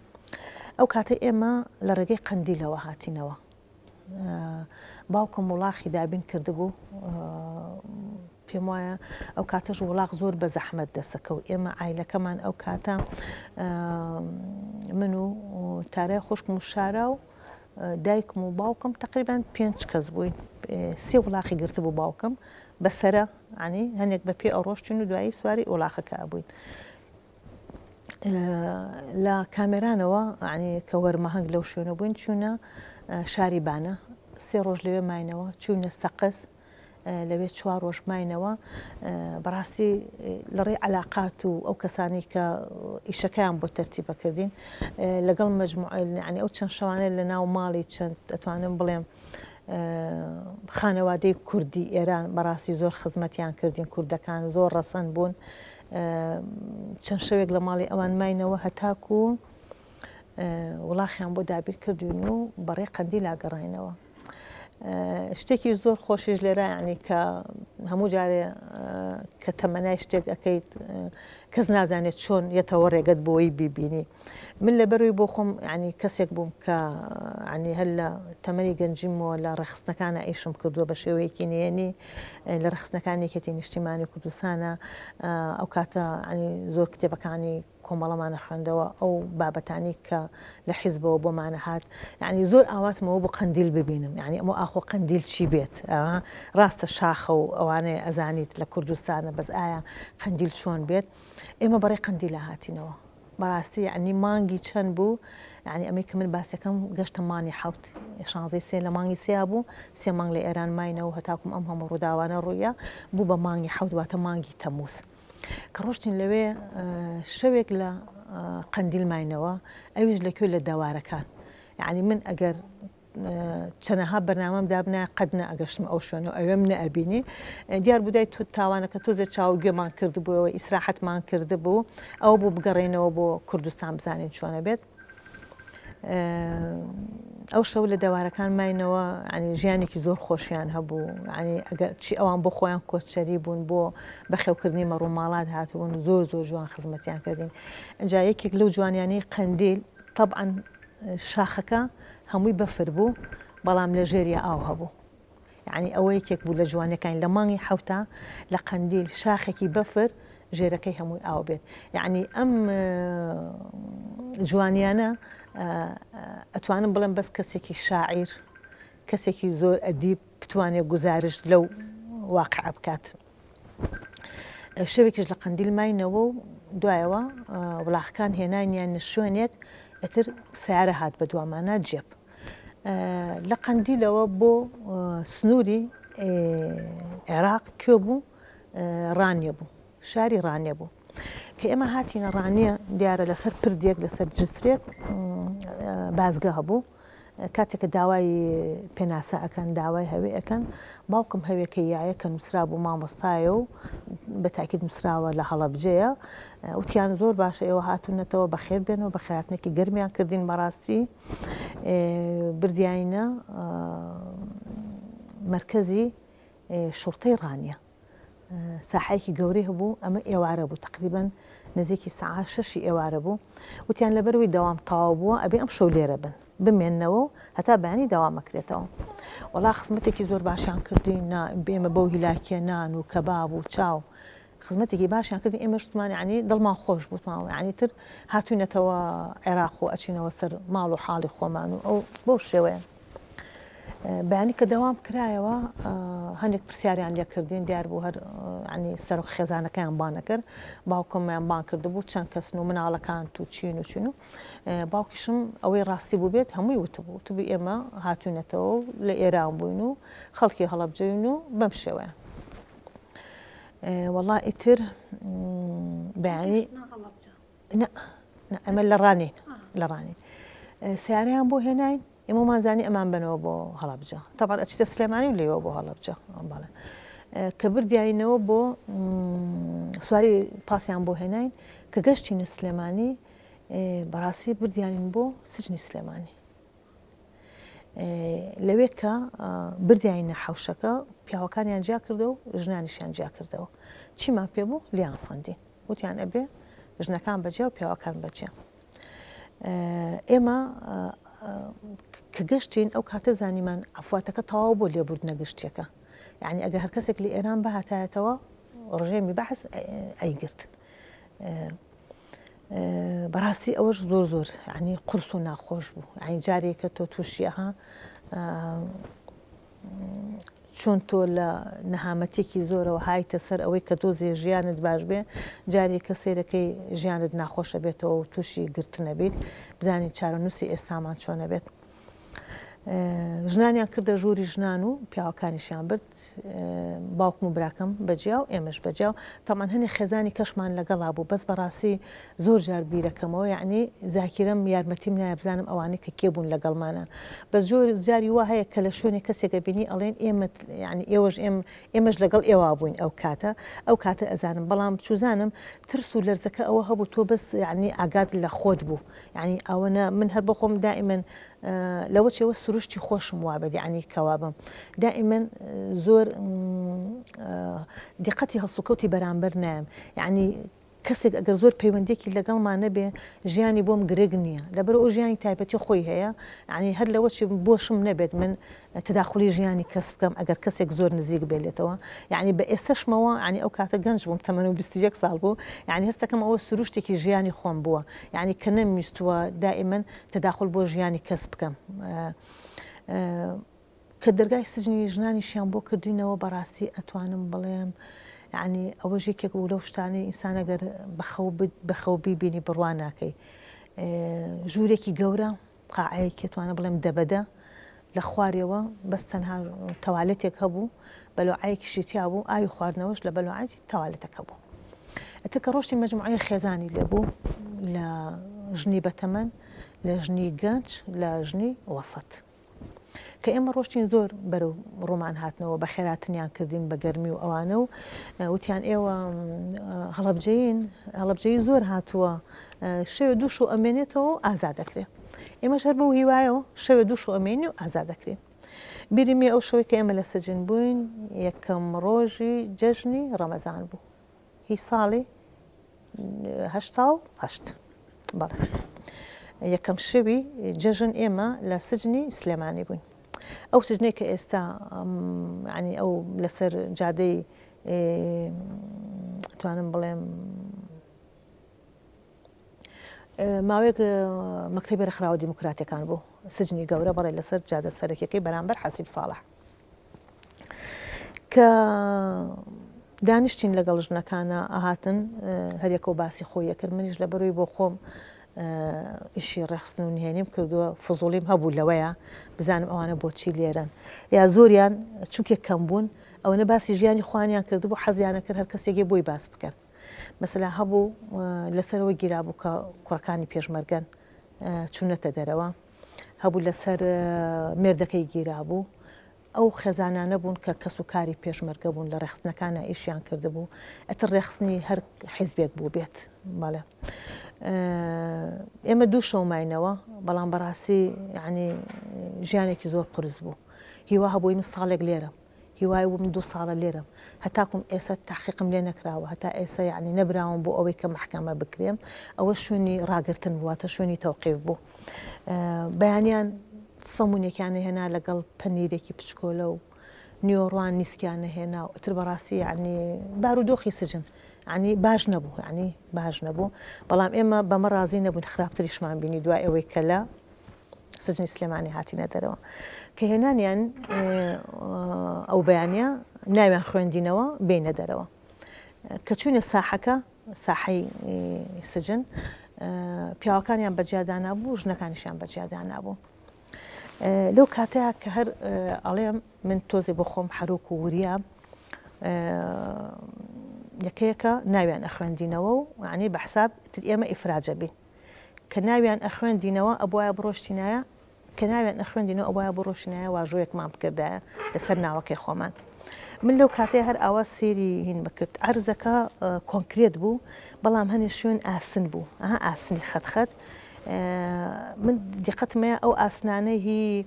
ئەو کاتە ئێمە لە ڕێگەی قەندیلەوە هاتینەوە. باوکم وڵاخی دابین کردبوو، پێم وایە ئەو کاتەش وڵاخ زۆر بە زەحمەت دەسەکەوت. ئێمە عایلەکەمان ئەو کاتە من و تارای خوشکم و شارا و دایکم و باوکم تقریبان پێنج کەس بووین. سێ وڵاخی گرتبوو باوکم بە سەرە، یانی هەنێک بە پێ ئەڕۆشتین و دوایی سواری وڵاخەکە ئەبووین. لە کامێرانەوە یانی کە وەرمەهەنگ لەو شوێنە بووین چوونە شاری بانە. سێ ڕۆژ لەوێ ماینەوە، چووینە سەقز، لەوێ چوار ڕۆژ ماینەوە. بەڕاستی لە ڕێی عەلاقات و ئەو کەسانەی کە ئیشەکەیان بۆ تەرتیبە کردین لەگەڵ مەجموعە یعنی ئەو چەند شەوانە لە ناو ماڵی چەند ئەتوانم بڵێم خانەوادەی کوردی ئێران بەڕاستی زۆر خزمەتیان کردین کوردەکان زۆر ڕەسەن بوون چەند شەوێک لە ماڵی ئەوان ماینەوە هەتاکو وڵاخیان بۆ دابیر کردوین و بەڕێ قەندیلا گەڕاینەوە. شتێکی زۆر خۆشیش لێرە یعنی کە هەموو جارێ کە تەمەنای شتێک ئەەکەیت کەس نازانێت چۆن یەتەوە ڕێگەت بۆی بیبینی من لەبەروی بۆ خۆم ینی کەسێک بووم کە ینی هەر لە تەمەنی گەنجیمەوە لە ڕێخستنەکانە ئیشم کردووە بە شێوەیەکی نهێنی لە ڕێخستنەکانی یەکێتی نیشتیمانی کوردستانە ئەو کاتە ینی زۆر کتێبەکانی کۆمەڵەمانە خوێندەوە ئەو بابەتانەی کە لە حیزبەوە بۆمانە هات یعنی زۆر ئاواتمەوە بۆ قەندیل ببینم یعنی ئەمە ئاخۆ قەندیل چی بێت ڕاستە شاخە و ئەوانەیە ئەزانیت لە کوردستانە بەس ئایا قەندیل چۆن بێت ئێمە بەڕێ قەندیلە هاتینەوە بەڕاستی یعنی مانگی چەند بوو یعنی ئەمەی کە من باسەکەم گەشتە مانی حوت شانزەی سێ لە مانگی سیا بوو سێ مانگ لە ئێران ماینەوە هەتاکوم ئەم هەموو ڕووداوانە ڕوویە بوو بە مانگی حوت واتە مانگی تەمووز کە ڕۆشتین لەوێ شەوێک لە قەندیل ماینەوە ئەویش لە کوێ لە دەوارەکان یعنی من ئەگەر چەنەها بەرنامەم دابنایە قەت نەئەگەشتم ئەو شوێنە و ئەوێم نەئەبینی دیار بودای تو تاوانەکە تۆزێ چاو گوێمان کردبووەوە ئیسراحەتمان کردبوو ئەوە بوو بگەڕێنەوە بۆ کوردستان بزانین چۆنە بێت ئەو شەو لە دەوارەکان ماینەوە ینی ژیانێکی زۆر خۆشیان هەبوو ینی ئەگەر چی ئەوان بۆ خۆیان کۆچەری بوون بۆ بەخێوکردنی مەڕوماڵات هاتبوون زۆر زۆر جوان خزمەتیان کردین ئەجا یەکێک لەو جوانیانەی قەندیل طبعا شاخەکە هەمووی بەفر بوو بەڵام لە ژێریا ئاو هەبوو یەعنی ئەوە یەکێک بوو لە جوانیەکانی لە مانگی حەوتا لە قەندیل شاخێکی بەفر ژێرەکەی هەمووی ئاو بێت یەعنی ئەم جوانیانە ئەتوانم بڵێم بەس کەسێکی شاعیر کەسێکی زۆر ئەدیب بتوانێت گوزارشت لەو واقع بکات شەوێکیش لە قەندیل ماینەوە و دوایەوە وڵاخکان هێنانیان شوێنێک ئەتر سیارە هات بە دوامانە جێب لە قەندیلەوە بۆ سنووری عێراق کوێ بوو ڕانیە بوو شاری ڕانیە بوو کە ئێمە هاتینە ڕانیە دیارە لەسەر پردێک لەسەر جسرێک بازگە هەبوو کاتێک کە داوای پێناسە ئەکەن داوای هەوێ ئەکەن باوکم هەوێکەی یایە کە نووسرابوو مامۆستایە و بە تاکید نووسراوە لە هەڵەبجەیە وتیان زۆر باشە ئێوە هاتوونەتەوە بەخێر بێنەوە بەخێراتنێکی گەرمیان کردین بەڕاستی بردیاینە مەرکەزی شوڕتەی ڕانیە ساحەیەکی گەورەی هەبوو ئەمە ئێوارە بوو تقریبا نزیکی سەعات شەشی ئێوارە بوو وتیان لەبەرەوەی دەوام تەواو بووە ئەبێ ئەم شەو لێرە بن بمێننەوە و هەتا بەیانی دەوام ئەکرێتەوە وەڵا خزمەتێکی زۆر باشیان کردین نا ئێمە بەو هیلاکیە نان و کەباب و چاو خزمەتێکی باشیان کردین ئێمەش وتمان یانی دڵمان خۆش بوو وتمان یانی تر هاتوینەتەوە عێراق و ئەچینەوە سەر ماڵ و حاڵی خۆمان و ئەو بەو شێوەیە بەیانی کە دەوام کرایەوە هەندێک پرسیاریان لێکردین دیار بوو هەر ینی سەرۆک خێزانەکەیان بانەکرد باوکمیان بان کردبوو چەند کەسن و مناڵەکان تو چین و چین و باوکیشم ئەوەی ڕاستی بوو بێت هەمووی وتبوو وتبوو ئێمە هاتوینەتەوە و لە ئێران بووین و خەڵکی هەڵەبجەین و بەم شێوەیە وەڵا ئیتر بەیانی ئەمە لە ڕانین لە ڕانین سیارەیان بۆ هێناین ئێمەمان زانی ئەمان بنەوە بۆ هەڵەبجە تەبان ئەچیتە سلێمانی و لێوە بۆ هەڵەبجە بەڵێ کە بردیاینەوە بۆ سواری پاسیان بۆ هێناین کە گەشتینە سلێمانی بەڕاستی بردیانین بۆ سجنی سلێمانی لەوێ کە بردیانە حەوشەکە پیاوەکانیان جیا کردەوە و ژنانیشیان جیا کردەوە چیمان پێ بوو لیان سەندین وتیان ئەبێ ژنەکان بەجیا و پیاوەکان بەجیا ئێمە کە گەشتین ئەو کاتە زانیمان ئەفواتەکە تەواو بۆ لێبوردنە گشتیەکە یعنی ئەگە هەر کەسێک لە ئێران بهاتایەتەوە ڕژێمی بەعس ئەیگرت بەڕاستی ئەوەش زۆر زۆر یعنی قورس و ناخۆش بوو یعنی جارێکە تۆ تووشی ئەها چۆن تۆ لە نەهامەتێکی زۆرەوە هایتە سەر ئەوەی کە تۆزێ ژیانت باش بێ جارێک کە سەیرەکەی ژیانت ناخۆشە بێتەوە و تووشی گرتنە بیت بزانین چارەنووسی ئێستامان چۆنە بێت. ژنانیان کردە ژووری ژنان و پیاوەکانیشیان برد باوکم و براکەم بەجیا و ئێمەش بەجیا و تەمان هەنێ خێزانی کەشمان لەگەڵا بوو بەس بەڕاستی زۆر جار بیرەکەمەوە یعنی زاکیرەم یارمەتیم نایە بزانم ئەوانەی کە کێ بوون لەگەڵمانە بەس زۆر جاری وا هەیە کە لە شوێنێک کەسێکە بینی ئەڵێن ئێمە یعنی ئێوەش ئێم ئێمەش لەگەڵ ئێوە بووین ئەو کاتە ئەو کاتە ئەزانم بەڵام چوزانم ترس و لەرزەکە ئەوە هەبوو تۆ بەس یعنی ئاگات لە خۆت بوو یعنی ئەوەنە من هەر بۆ خۆم دائیمەن لەوە چێوە سروشتی خۆشم وابێت یعنی کەوابم دائیمەن زۆر دیقەتی هەڵسوکەوتی بەرامبەر نایم یعنی کەسێک ئەگەر زۆر پەیوەندێکی لەگەڵمان نەبێ ژیانی بۆم گرگ نییە لەبەر ئەو ژیانی تایبەتی خۆی هەیە یعنی هەر لەوە چی بۆشم نەبێت من تداخلی ژیانی کەس بکەم ئەگەر کەسێک زۆر نزیک بێ لێتەوە یعنی بە ئێستەشمەوە یعنی ئەو کاتە گەنج بووم تەمەنم 21 ساڵ بوو یعنی هەستەکەم ئەوە سروشتێکی ژیانی خۆم بووە یعنی کە نەمویستووە دائیمەن تداخل بۆ ژیانی کەس بکەم کە دەرگای سجنی ژنانیشیان بۆ کردینەوە بەڕاستی ئەتوانم بڵێم یعنی ئەوەش یەکێک بوو لەو شتانەی ئینسان ئەگەر بەخەو بەخەو بیبینی بڕوا ناکەی ژوورێکی گەورە قاعەیەکی ئەتوانم بڵێم دەبەدە لە خوارەوە بەس تەنها تەوالێتێک هەبوو بەلۆعەیەکیشی تیا بوو ئاوی خواردنەوەش لە بەلۆعەی تەوالێتەکە بوو ئەتە کە ڕۆشتی مەجموعەی خێزانی لێ بوو لە ژنی بەتەمەن لە ژنی گەنج لە ژنی وەسەت کە ئێمە ڕۆشتین زۆر بەرەو ڕوومان هاتنەوە بە خێراتنیان کردین بە گەرمی و ئەوانە و وتیان ئێوە هەڵەبجەین هەڵەبجەی زۆر هاتووە شەوێ دوو شەو ئەمێنێتەوە و ئازاد دەکرێ ئێمەش هەر بەو هیوایەوە شەوێ دوو شەو ئەمێنی و ئازاد دەکرێ بیرم ئەو شەوەی کە ئێمە لە سجن بووین یەکەم ڕۆژی جەژنی ڕەمەزان بوو هی ساڵی 88 بەڵێ یەکەم شەوی جەژن ئێمە لە سجنی سلێمانی بووین ئەو سجنەی کە ئێستا ینی ئەو لەسەر جادەی توانم بڵێم ماوەیەک مەکتەبی ڕێکخراوە دیموکراتەکان بوو سجنی گەورە بەڵێ لەسەر جادە سەرەکیەکەی بەرامبەر حەسیب ساڵح کە دانیشتین لەگەڵ ژنەکانە ئەهاتن هەریەکەو باسی خۆی ئەکرد منیش لە بەروی بۆ خۆم ئیشی ڕێخستن و نهێنیم کردووە فزوڵیم هەبوو لەوەیە بزانم ئەوانە بۆچی لێرەن یا زۆریان چونکێ کەم بوون ئەوەنە باسی ژیانی خوانیان کردبوو حەزیانە کرد هەر کەسێکی بۆی باس بکەن مەسەلا هەبوو لەسەرەوە گیرابوو کە کوڕەکانی پێشمەرگەن چونەتە دەرەوە هەبوو لەسەر مێردەکەی گیرابوو ئەو خێزانانە بوون کە کەس و کاری پێشمەرگە بوون لە ڕێخستنەکانە ئیشیان کردبوو ئەتر ڕێخستنی هەر حیزبێک بوو بێت بەڵێ ئێمە دوو شەو ماینەوە بەڵام بەڕاستی یعنی ژیانێکی زۆر قورس بوو هیوا هەبووی من ساڵێک لێرە هیوای بوو من دوو ساڵە لێرەم هەتاکوم ئێسە تەحقیقم لێ نەکراوە هەتا ئێسە یەعنی نەبراوم بۆ ئەوەی کە مەحکەمە بکرێم ئەوە شوێنی ڕاگرتن بوو واتە شوێنی تەوقیف بوو بەیانیان سەمونێکیان هێنا لەگەڵ پەنیرێکی بچکۆلە و نیۆڕوان نیسکیان نەهێنا و ئەتر بەڕاستی یعنی بارودۆخی سجن یعنی باش نەبوو یعنی باش نەبوو بەڵام ئێمە بەمە ڕازی نەبوون خراپتریشمان بینی دوای ئەوەی کە لە سجنی سلێمانی هاتینە دەرەوە کە هێنانیان ئەو بەیانە ناویان خوێندینەوە بینە دەرەوە کە چوینە ساحەکە ساحەی سجن پیاوەکانیان بەجیادانا بوو ژنەکانیشیان بەجیادانا بوو لەو کاتەیە کە هەر ئەڵێم من تۆزێ بۆ خۆم حەروک و وریام یەکەیەکە ناویان ئەخوێندینەوە و عنی بە حساب تر ئێمە ئیفراجە بین کە ناویان ئەخوێندینەوە ئەبوایە بڕۆشتینایە کە ناویان ئەخوێندینەوە ئەبوایە بڕۆشتینایە واژۆیەکمان بکردایە لەسەر ناوەکەی خۆمان من لەو کاتەیە هەر ئاوا سێری هین بکرد عەرزەکە کۆنکرێت بوو بەڵام هەنێ شوێن ئاسن بوو ئەها ئاسنی خەت خەت من دیقەتمەیە ئەو ئاسنانە هی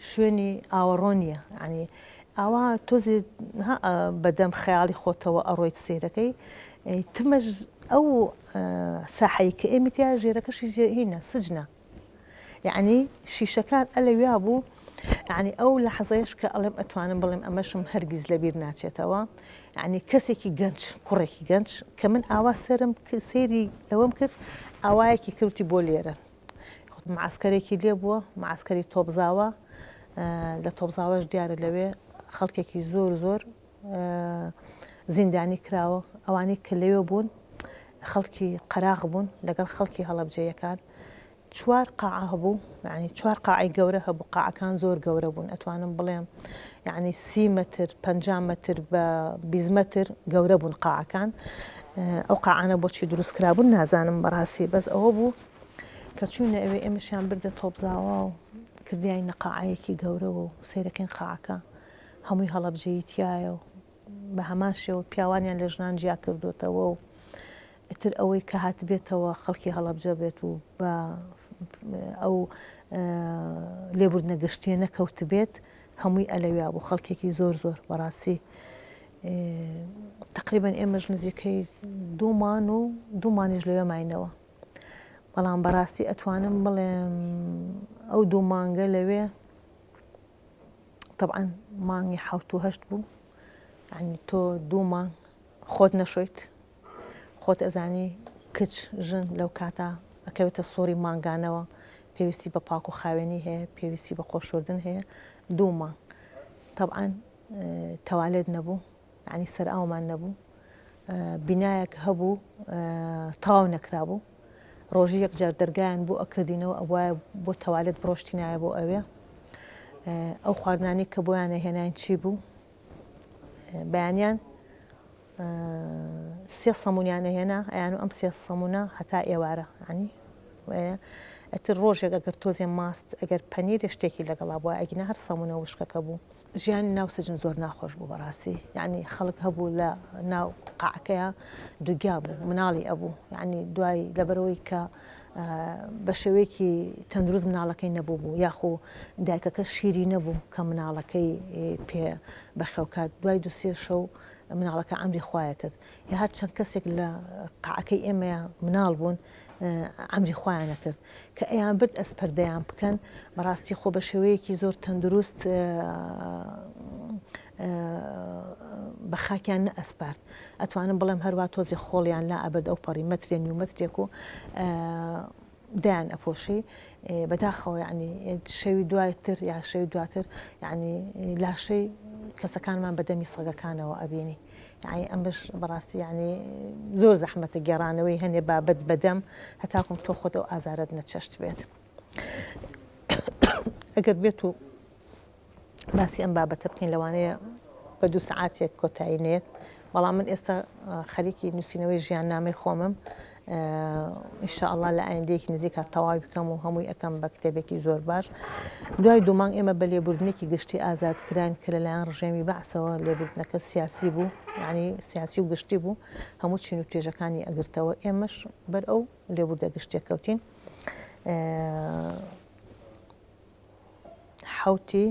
شوێنی ئاوەڕۆ نییە یانی ئاوا تۆزێ بەدەم خەیاڵی خۆتەوە ئەڕۆیت سەیرەکەی تمەش ئەو ساحەی کە ئێمە تیا ژێرەکەشی هینە سجنە یعنی شیشەکان ئەلەویا بوو یعنی ئەو لەحزەیەش کە ئەڵێم ئەتوانم بڵێم ئەمەشم هەرگیز لەبیر ناچێتەوە یعنی کەسێکی گەنج کوڕێکی گەنج کە من ئاوا سەرم سەیری ئەوەم کرد ئاوایەکی کردی بۆ لێرە معەسکەرێکی لێ بووە، معەسکەری تۆپزاوە، لە تۆپزاوەش دیارە لەوێ خەڵکێکی زۆر زۆر زیندانی کراوە، ئەوانەی کە لەوێ بوون خەڵکی قەراغ بوون لەگەڵ خەڵکی هەڵەبجەیەکان. چوار قاعە هەبوو یعنی چوار قاعەی گەورە هەبوو قاعەکان زۆر گەورە بوون ئەتوانم بڵێم یعنی سی مەتر 50 مەتر بە 20 مەتر گەورە بوون قاعەکان ئەو قاعانە بۆچی دروست کرابوون نازانم بەڕاستی بەس ئەوە بوو کە چوینە ئەوێ ئێمەشیان بردە تۆپزاوا و کردیانە قاعەیەکی گەورەوە و سەیرەکەین قاعەکە هەمووی هەڵەبجەیی تایە و بە هەمان شێوە پیاوانیان لە ژنان جیا کردوتەوە و ئیتر ئەوەی کە هاتبێتەوە خەڵکی هەڵەبجە بێت و بە ئەو لێبوردنە گشتیە نەکەوتبێت هەمووی ئەلەویا بوو خەڵکێکی زۆر زۆر بەڕاستی تقریبا ئێمەش نزیکەی دوومان و دوومانیش لەوێ ماینەوە بەڵام بەڕاستی ئەتوانم بڵێم ئەو دوو مانگە لەوێ طبعا مانگی حوت و هەشت بوو یعنی تۆ دوو مانگ خۆت نەشۆیت خۆت ئەزانی کچ ژن لەو کاتە ئەکەوێتە سوڕی مانگانەوە پێویستی بە پاک و خاوێنی هەیە پێویستی بە خۆشۆردن هەیە دوو مانگ تەبعەن تەوالێت نەبوو یعنی سەرئاومان نەبوو بینایەک هەبوو تەواو نەکرابوو ڕۆژی یەک جار دەرگایان بۆ ئەکردینەوە ئەبوایە بۆ تەوالێت بڕۆشتینایە بۆ ئەوێ ئەو خواردنانی کە بۆیانە هێناین چی بوو بەیانیان سێ سەمونیان ئەهێنا ئەیان و ئەم سێ سەمونە هەتا ئێوارە ینی ئەتر ڕۆژێک ئەگەر تۆزێ ماست ئەگەر پەنیرە شتێکی لەگەڵا بووە ئەگینا هەر سەمونە وشکەکە بوو. ژیانی ناو سجن زۆر ناخۆش بوو بەڕاستی یعنی خەڵک هەبوو لە ناو قاعەکەیا دووگیان بوو مناڵی ئەبوو یعنی دوای لەبەرەوەی کە بە شێوەیەکی تەندروست مناڵەکەی نەبوو بوو یاخو دایکەکە شیری نەبوو کە مناڵەکەی پێ بەخێوکات دوای دوسێ شەو مناڵەکە عەمری خوایە کرد یا هەر چەند کەسێک لە قاعەکەی ئێمەیا مناڵ بوون عەمری خوایانە کرد کە ئەیان برد ئەسپەردەیان بکەن بەڕاستی خۆ بە شێوەیەکی زۆر تەندروست بە خاکیان نەئەسپارد ئەتوانم بڵێم هەروە تۆزی خۆڵیان لا ئەبرد ئەو پەڕی مەترێ نیو مەترێک و دایان ئەپۆشی بەداخەوە یعنی شەوی دواتر یا شەوی دواتر یعنی لاشەی کەسەکانمان بە دەمی سەگەکانەوە ئەبینی یعنی ئەمەش بەڕاستی یعنی زۆر زەحمەتە گێڕانەوەی هەنێ بابەت بەدەم هەتاکوم تۆ خۆت ئەو ئازارت نەچەشت بێت ئەگەر بێت و باسی ئەم بابەتە بکەین لەوانەیە بە دوو سەعاتێک کۆتایی نێت بەڵام من ئێستا خەریکی نووسینەوەی ژیاننامەی خۆمم ئینشاءاللە لە ئایندەیەکی نزیکا تەواوی بکەم و هەمووی ئەەکەم بە کتێبێکی زۆر باش دوای دوو مانگ ئێمە بە لێبوردنێکی گشتی ئازاد کراین کە لەلایەن ڕژێمی بەعسەوە لێبوردنەکە سیاسی بوو یعنی سیاسی و گشتی بوو هەموو چین و توێژەکانی ئەگرتەوە ئێمەش بەر ئەو لێبوردە گشتیە کەوتین حەوتی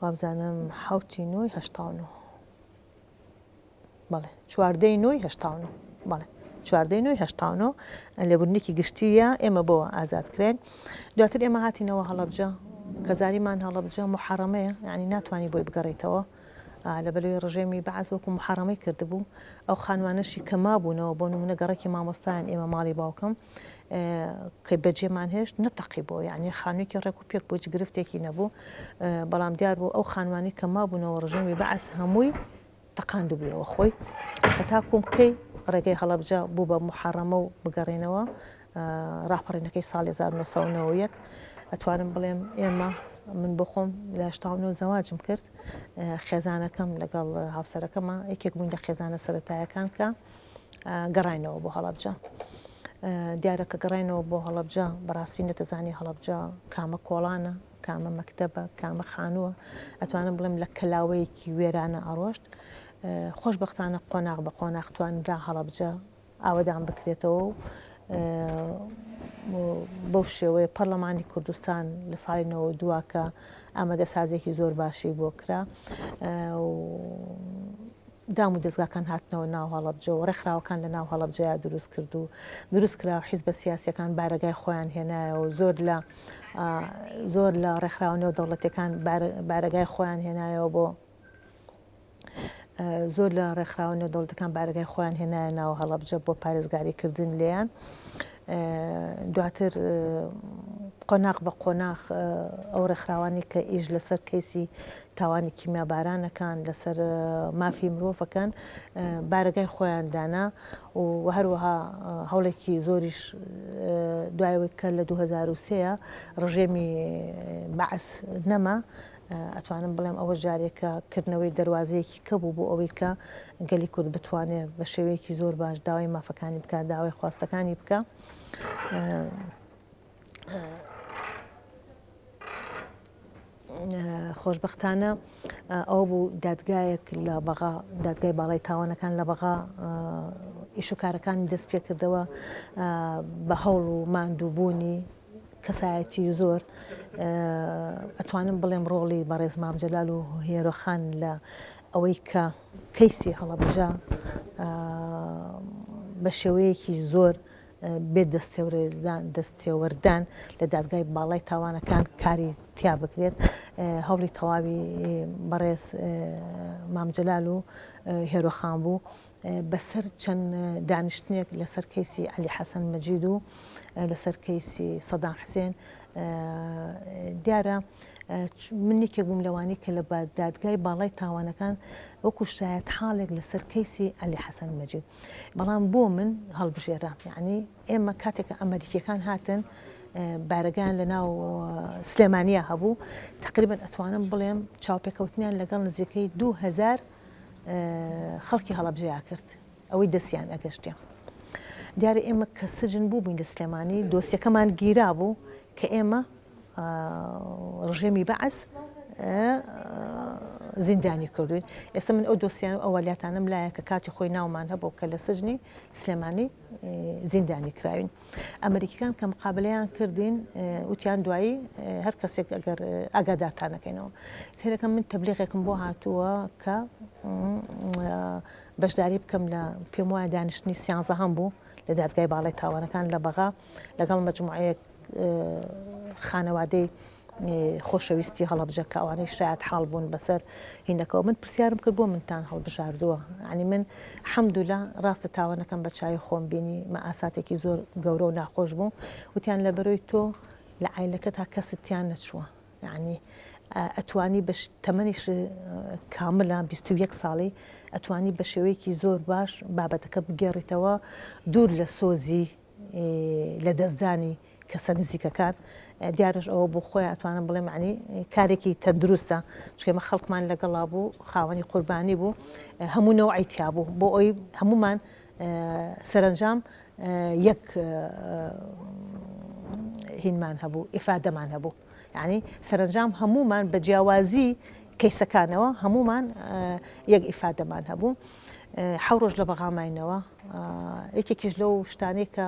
وابزانم حەوتی نۆی 89 بەڵێ چواردەی نۆی 89 بەڵێ چواردەی نۆی 89 لێبوردنێکی گشتیە ئێمە بۆ ئازاد کرێن دواتر ئێمە هاتینەوە هەڵەبجە کە زاریمان هەڵەبجە محەڕەمەیە یعنی ناتوانانی بۆی بگەڕێیتەوە لەبەرئەوەی ڕژێمی بەعس وەکو محەڕەمەی کردبوو ئەو خانوانەشی کە مابوونەوە بۆ نمونە گەڕەکی مامۆستایان ئێمە ماڵی باوکم کە بەجێمان هێشت نەتەقی بۆ یعنی خانوویەکی ڕێک و پێک بۆ هیچ گرفتێکی نەبوو بەڵام دیار بوو ئەو خانوانی کە مابوونەوە ڕژێمی بەعس هەمووی تەقاندبوویەوە خۆی هەتاکوم کەی ڕێگەی هەڵەبجە بوو بە محەڕەمە و بگەڕێنەوە ڕاپەڕینەکەی ساڵی 1991 ئەتوانم بڵێم ئێمە من بۆ خۆم لە 89 زەواجم کرد خێزانەکەم لەگەڵ هاوسەرەکەمە یەکێک بووین لە خێزانە سەرەتایەکان کە گەڕاینەوە بۆ هەڵەبجە دیارە کە گەڕاینەوە بۆ هەڵەبجە بەڕاستی نەتەزانی هەڵەبجە کامە کۆڵانە کامە مەکتەبە کامە خانووە ئەتوانم بڵێم لە کەلاوەیەکی وێرانە ئەڕۆشت خۆشببختانە قۆناغ بە قۆناغ توانرا هەڵەبجە ئاوەدان بکرێتەوە و بەو شێوەیە پەرلەمانی کوردستان لە ساڵی 92 کە ئامادەسازێکی زۆر باشی بۆ کرا و دام و دەزگاکان هاتنەوە ناو هەڵەبجە و ڕێکخراوەکان لە ناو هەڵەبجەیا دروست کرد و دروست کرا و حیزبە سیاسیەکان بارەگای خۆیان هێنایەوە زۆر لە زۆر لە ڕێکخراوە نێودەوڵەتیەکان بارەگای خۆیان هێنایەوە بۆ زۆر لە ڕێکخراوە نێودەوڵەتەکان بارەگای خۆیان هێنایە ناو هەڵەبجە بۆ پارێزگاری کردن لێیان دواتر. قۆناغ بە قۆناغ ئەو ڕێکخراوانەی کە ئیش لەسەر کەیسی تاوانی کیمیاباران ئەکەن، لەسەر مافی مرۆڤ ئەکەن، بارەگای خۆیان دانا و هەروەها هەوڵێکی زۆریش دوای ئەوەی کە لە 2003 ڕژێمی بەعس نەما، ئەتوانم بڵێم ئەوە جارێکە کردنەوەی دەروازەیەکی کە بوو بۆ ئەوەی کە گەلی کورد بتوانێت بە شێوەیەکی زۆر باش داوای مافەکانی بکات، داوای خواستەکانی بکە. خۆشبەختانە ئەوە بوو دادگایەک لە بەغا دادگای باڵای تاوانەکان لە بەغا ئیش و کارەکانی دەست پێکردەوە بە هەوڵ و ماندووبوونی کەسایەتی زۆر ئەتوانم بڵێم ڕۆڵی بەڕێز مام جەلال و هێرۆخان لە ئەوەی کە کەیسی هەڵەبجە بە شێوەیەکی زۆر بێ دەستێوەردان لە دادگای باڵای تاوانەکان کاری تیا بکرێت، هەوڵی تەواوی بەڕێز مام جەلال و هێرۆ خان بوو بەسەر چەند دانیشتنێک لەسەر کەیسی عەلی حەسەن مەجید و لەسەر کەیسی سەدام حسێن دیارە من یەکێک بووم لەوانەی کە لە دادگای باڵای تاوانەکان وەکو شایەتحاڵێک لەسەر کەیسی عەلی حەسەن مەجید بەڵام بۆ من هەڵبژێرا یعنی ئێمە کاتێک کە ئەمریکیەکان هاتن بارەگایان لە ناو سلێمانیا هەبوو تقریبا ئەتوانم بڵێم چاوپێکەوتنیان لەگەڵ نزیکەی 2000 خەڵکی هەڵەبجەیا کرد ئەوەی دەستیان ئەگەشتێ دیارە ئێمە کە سجن بوو بووین لە سلێمانی دۆسیەکەمان گیرا بوو کە ئێمە ڕژێمی بەعس زیندانی کردوین ئێستا من ئەو دۆسیان و ئەوەلیاتانم لایە کە کاتی خۆی ناومان هەبوو کە لە سجنی سلێمانی زیندانی کراوین ئەمریکیکان کە مقابلیان کردین وتیان دوایی هەر کەسێک ئەگەر ئاگادارتانەکەینەوە سێرەکەم من تەبلیغێکم بۆ هاتووە کە بەشداری بکەم لە پێم وایە دانیشتنی سیانزەهەم بوو لە دادگای باڵای تاوانەکان لە بەغا لەگەڵ مەجموعەیەک خانەوادەی خۆشەویستی هەڵەبجە کە ئەوانەی شایەت حاڵ بوون بەسەر هینەکەەوە من پرسیارم کرد بۆ منتان هەڵبژاردووە ینی من حەمدولا ڕاستە تاوانەکەم بە چاوی خۆم بینی مە ئاساتێکی زۆر گەورە و ناخۆش بوو وتیان لە بەرۆی تۆ لە عیلەکە تا کەست تیان نەچووە یعنی ئەتوانی بە تەمەنیش کاملە 21 ساڵی ئەتوانی بە شێوەیەکی زۆر باش بابەتەکە بگێڕیتەوە دوور لە سۆزی لەدەستدانی کەسە نزیکەکان دیارەش ئەوە بۆ خۆی ئەتوانم بڵێم معنی کارێکی تەندروستە چونکە ئێمە خەڵکمان لەگەڵا بوو خاوەنی قوربانی بوو هەموو نەوعی تیا بوو بۆ ئەوی هەمومان سەرەنجام یەک هینمان هەبوو ئیفادەمان هەبوو یعنی سەرەنجام هەمومان بە جیاوازی کەیسەکانەوە هەمومان یەک ئیفادەمان هەبوو حەو ڕۆژ لە بەغا ماینەوە یەکێکیش لەو شتانەی کە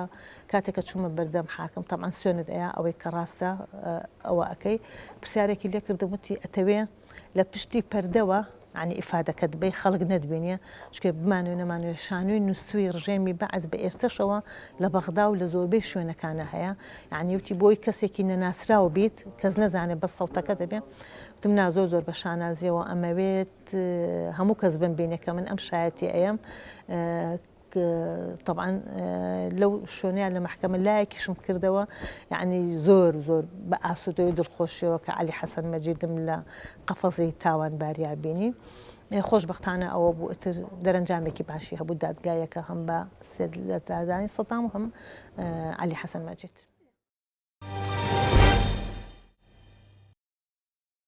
کاتێک کە چوومە بەردەم حاکم تەبعەن سوێنت ئەیا ئەوەی کە ڕاستە ئەوە ئەکەی پرسیارێکی لێ کردم وتی ئەتەوێ لە پشتی پەردەوە عنی ئیفادەکەت بەی خەڵک نەتبینێ چونکە بمانەوێ نەمانەوێ شانۆی نووستووی ڕژێمی بەعس بە ئێستەشەوە لە بەغدا و لە زۆربەی شوێنەکانە هەیە یعنی وتی بۆی کەسێکی نەناسراو بیت کەس نەزانێ بەس سەوتەکە دەبێ وتم نا زۆر زۆر بە شانازیەوە ئەمەوێت هەموو کەس بمبینێ کە من ئەم شایەتی ئەیەم طبعا لەو شوێنەیان لە مەحکەمە لایەکیشم کردەوە یعنی زۆر زۆر بە ئاسوودەی و دڵخۆشیەوە کە عەلی حەسەن مەجیدم لە قەفەزی تاوانباریا بینی خۆشبەختانە ئەوە بوو ئیتر دەرەنجامێکی باشی هەبوو دادگایەکە هەم بە سێدارەدانی سەدام و هەم عەلی حەسەن مەجید.